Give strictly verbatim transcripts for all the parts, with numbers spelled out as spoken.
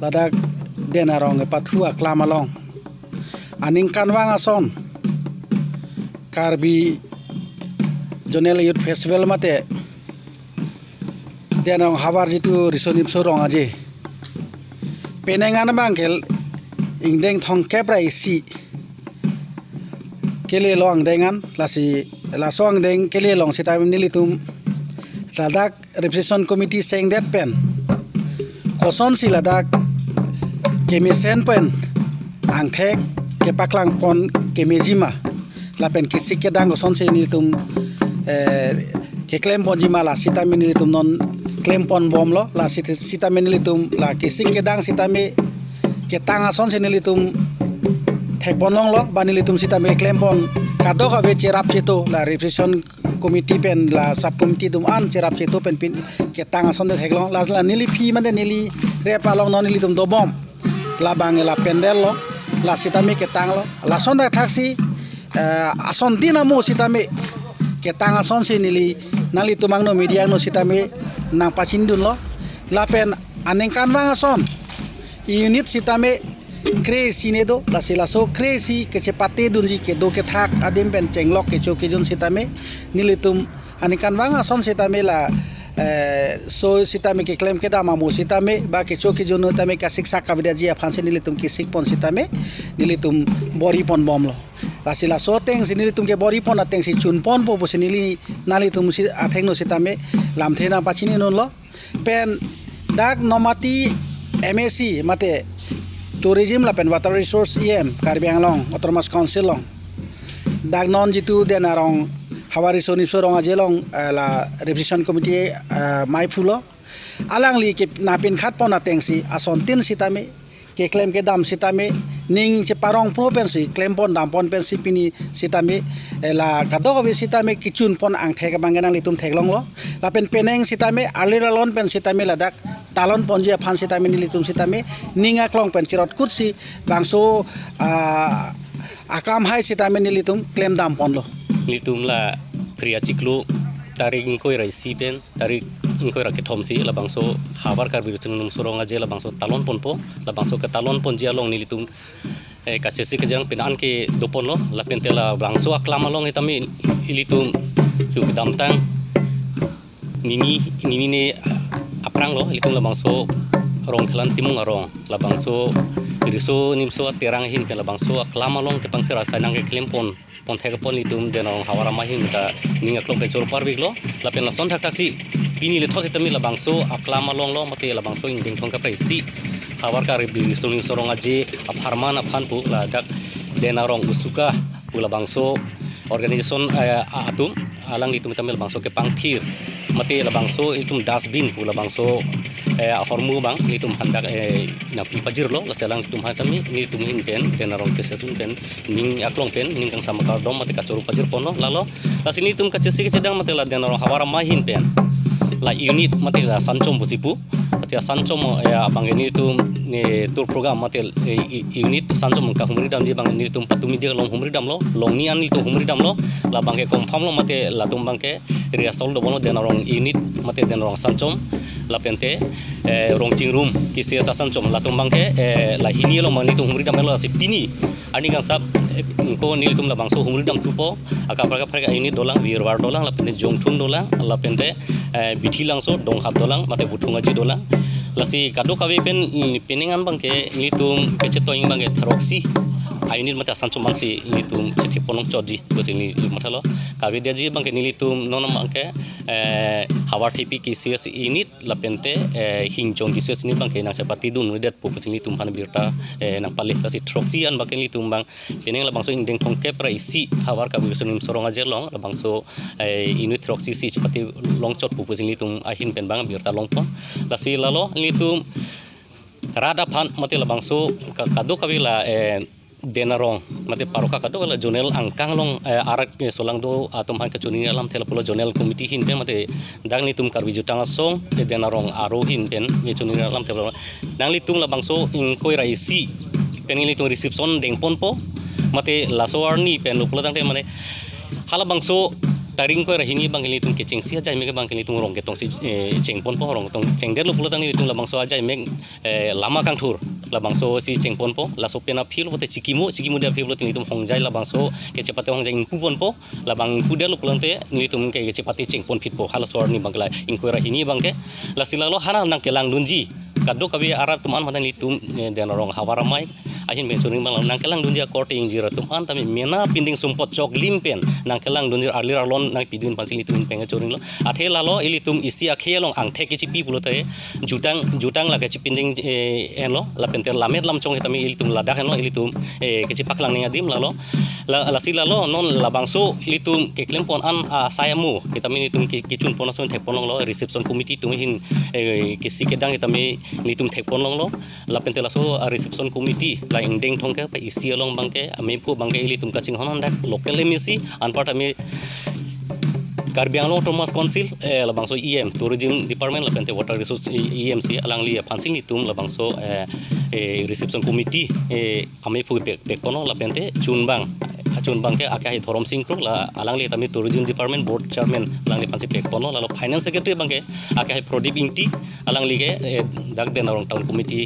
Ladak Den Arong kepathu aklam along aningkanvang ason Karbi Zonal Youth Festival mate Den Arong havar jitu Riso Nimso Rong Aje penang an abang ke ingdeng thomkep ra isi kelelo angdeng an, lasi laso angdeng kelelo sitame nelitum ladak Registration Committee sengdet pen kosonsi ladak kemesen pen angthek kepaklangpon kemejima lapen kesik kedang kosonsi nelitum, eh, keklemponjima la sitame nelitum non klemponbomlo. La sit-, sitame nelitum la kesik kedang sitame ketang asonsi nelitum thekponlonglo, ba nelitum sitame klempon kadokave cherap cheto, la Registration Committee pen la Sub Committee atum an cherap cheto pen pini ketang ason theklong. La, la neli aphi mate neli rep along non nelitum dobom. Labang la pandal lo, la sitame ketanglo. Lason dak thaksi, eh, ason din amo sitame ketang asonsi neli nanglitum angno media angno sitame nangpachinidunlo. Lapen aningkanvang ason unit sitame kre-isi ne do, lasi laso kre-isi kechepatedunji kedo kethak adim pen chenglok kecho kejun sitame nelitum aningkanvang ason sitame la, eh, so sitame keklem kedam amo sitame ba kecho kejun tame kasiksak kavedaji aphansi nelitum kesikpon sitame nelitum bor-iponbomlo. Lasi laso atengsi nelitum kebor-ipon atengsi chunponpo pusi neli nanglitum si athengno sitame lamthe nangpachininunlo. Pen dak Nomati M A C mate Tourism lapen Water Resource E M Karbi Anglong Autonomous Council along dak non jitu Den Arong havar Riso Nimso Rong Aje along, eh, la Registration Committee, eh, maiphulo. Alangli ke nangpinkhatpon atengsi ason tin sitame keklem kedam sitame ning cheparong pro pensi klempon dampon pensi pini sitame, eh, la kadokave sitame kechunpon angthek abang ke nanglitum theklonglo. Lapen penang sitame alir alon pen sitame ladak talonponji aphan sitame nelitum sitame ning aklong pen cherot kutsi bangso, ah, akam hai sitame nelitum klemdamponlo. Nelitum la Phre achiklo tarik ingkoi ra isi pen tarik ingkoi ra kethom si labangso havar Karbi Riso Nimso Rong Aje labangso talonponpo, labangso ketalonponji along nelitum, eh, kachesik kejang pini an ke doponlo, lapente labangso aklam along sitame ilitum yu kedamtang nini, nini ne aphranglo, ilitum labangso Rongkhelan Timung arong, labangso Riso Nimso Terang ahin pen labangso aklam along kepangthir asai nangkeklempon ponthekpon ilitum Den Arong havar amei ahin ta ning aklong pen choro parviklo. Lapen lason thakthak si pini lethot sitame labangso aklam along lo mate labangso ingdeng thomkep ra isi havar Karbi Riso Nimso Rong Aje apharman aphan pu ladak Den Arong Usuka pu labangso organization, eh, a-, atum alanglitum tame labangso kepangthir mate labangso itum dustbin pu labangso, eh, ahormu abang nelitum aphan dak, eh, nangpi pajirlo, lasi alangtum aphan tame nelitum ahin pen Den Arong kesesun pen ning aklong pen ning kangsam kardom mate kachoro pajirponlo lalo. Lasi nelitum kachesik kechedang mate la Den Arong havar amei ahin pen la unit mate la Sanchom pusi pu, lasi Sanchom, eh, abang nelitum, eh, tour program mate, eh, i-, unit Sanchom kahumri damji abang nelitum patumi dia along humri damlo, longni an nelitum humri damlo, labang ke confirm lo mate latum abang ke rehearsal dobomlo Den Arong unit mate Den Arong Sanchom lapente, eh, Rongchingrum K C S a-Sanchom latum abang ke, eh, la hini along abang nelitum humri damlo, lasi pini arni kangsam, eh, ingko nelitum labangso humri damthupo, akaprek kaprek unit dolang, Birwar dolang, lapente Jongthung dolang, lapente, eh, Bithilangso, Donghap dolang, mate Buthung Aji dolang. Lasi kadokave pen, mm, penang an abang ke nelitum kechetong abang ke throksi a-unit mate a-Sanchom abangsi nelitum chethepon longchotji pusi neli mathalo. Kavedaji abang ke nelitum non abang ke, eh, havar thepi K C S unit lapente, eh, Hingjong K C S unit abang ke nangchepatedundedet pu pusi nelitum aphan birta, eh, nangpale. Lasi throksi an abang ke nelitum abang penang labangso ingdeng thomkep ra isi havar Karbi Riso Nimso Rong Aje along labangso, eh, unit throksi si chepate longchot pu pusi nelitum ahin pen abang birta longpon. Lasi lalo nelitum rat aphan mate labangso ka-, kadokave la, eh, Den Arong mate paroka kadokave la zonal angkang along, eh, arak, eh, solangdo atum aphan kachini alamthe lapulo zonal committee ahin pen mate dak nelitum Karbi Jutang Asong, eh, Den Arong aro ahin pen, eh, chini alamthe lapulo. Nanglitum labangso ingkoi ra isi pen nelitum reception dengponpo mate laso arni pen lo pulo tangte mane halabangso Tarik ingkoi ra hini abangke nelitum kechengsi ajaimek abangke nelitum Rongketong si, eh, chengponpo, Rongketong chengdetlo pulotangte nelitum labangso ajaimek, eh, lama kangthur labangso si chengponpo, laso pen aphi pulote chikimo, chikimode aphi pulote nelitum hongjai labangso kechepate hongjai ingpuponpo, labang ingpudetlo pulotangte nelitum ke kechepate chengponphitpo, halaso arni abangke la ingkoi ra hini abangke. Lasi lalo hana nangkelangdunji kadokave arat atum an mate nelitum, eh, Den Arong havar amei ahin pen choring abang nangkelangdunji akorte ingjir atum an tame mena pinding sumpot choklim pen nangkelangdunji, arlir arlon nangpidun aphansi nelitum pen choringlo. Athe lalo ilitum isi akhei along angthek kechipi pulote jutang, jutang lake chipinding, eh, enlo, lapente lammet lamchong hetame ilitum ladak enlo, ilitum, eh, kechipaklang ning adim lalo. La, lasi lalo non labangso ilitum keklempon an, ah, asai amo hetame nelitum ke, kechunpon ason thekponlonglo, reception committee atum ahin, eh, kesi kedang hetame nelitum thekponlonglo. Lapente laso, ah, reception committee la ingdeng thong ke pa isi along abangke, amephu abangke ilitum kachinghon hondak local M A C, anparta me Karbi Anglong Autonomous Council, eh, labangso E M, Tourism Department, lapente Water Resource E M si alangli aphansi nelitum labangso, eh, eh, reception committee, eh, amephu pek, pekponlo, lapente chunbang, chunbang ke akehai Dhorom Sing Kro, la alangli tame Tourism Department Board Chairman, alangli aphansi pekponlo, lalo Finance Secretary abangke akehai Pradip Ingti, alangli ke, eh, dak Den Arong Town Committee,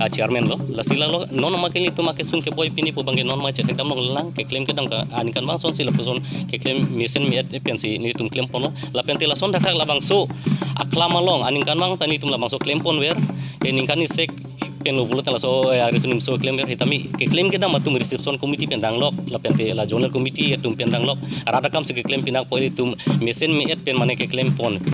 ah, Chairman lo. Lasi lalo non ma ke nelitum akesung keboi pini pu abangke non ma chethekdamlonglang, keklem kedam ka aningkanvang asonsi lapuson keklem mesen me-et pensi nelitum klemponlo. Lapente lason thakthak labangso aklam along aningkanvang ta nelitum labangso klemponver, eh, ningkan isek penlo pulote laso, eh, arison nimso klemver hetame keklem kedam atum reception committee pen danglok, lapente la zonal committee atum pen danglok, rat akam si keklem pinak po ilitum mesen me-et pen mane keklempon